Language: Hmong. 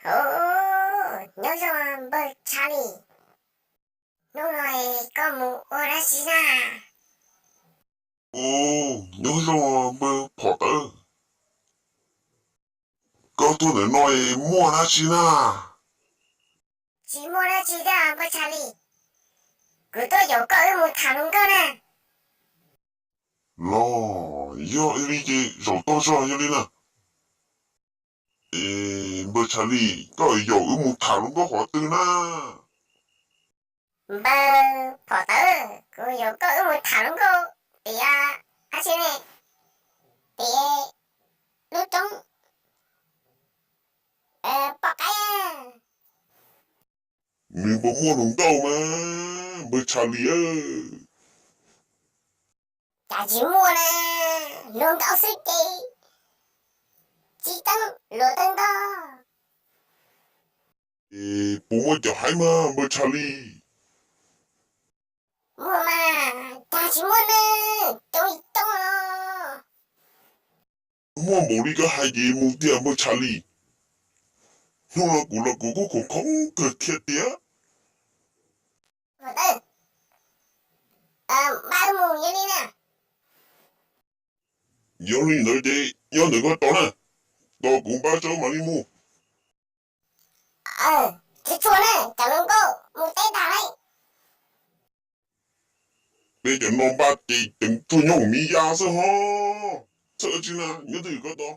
Ov, nyob zoo npawg Tshaj Lis, hnub no koj mus ua dab tsi na? Ov, nyob zoo npawg Phom Tawv, koj tuaj ntawm no muaj dab tsi na? Tsis muaj dab tsi thiab npawg Tshaj Lis, kuv tuaj yaum koj wb mus tham hluas nkauj na. Los yog li ces zaum toj zog yog li na. Es npawg Tshaj Lis, koj yaum wb mus tham hluas nkauj qhov twg na? Npawg Phom Tawv, kuv yaum koj wb mus tham hluas nkauj tias dab tsi ne, tias lub roob poj qaib. Nws puas muaj hluas nkauj mas npawg Tshaj Lis? Cas tsis muaj na, hluas nkauj xwb ces tsis teeb luag teeb ntog. Es puas muaj cov haib mas npawg Tshaj Lis? Muaj mas, cas tsis muaj ne, coob li coob no. Muaj npaum li koj hais ces mus tiag npawg Tshaj Lis. Hnub no kuv los kuv kuj khoom khoom kawg thiab tiag. Yog li ntawd ces nyob ntawm koj tos na, tos kuv npaj tsawb mam li mus. Tsis tshua na, cov hluas nkauj mus teb tag lawm. Peb cov no npaj ces ceev tshuaj nyob hauv miv ya xwb ho. Txhawj tsi na, nyob twj ywm koj tos.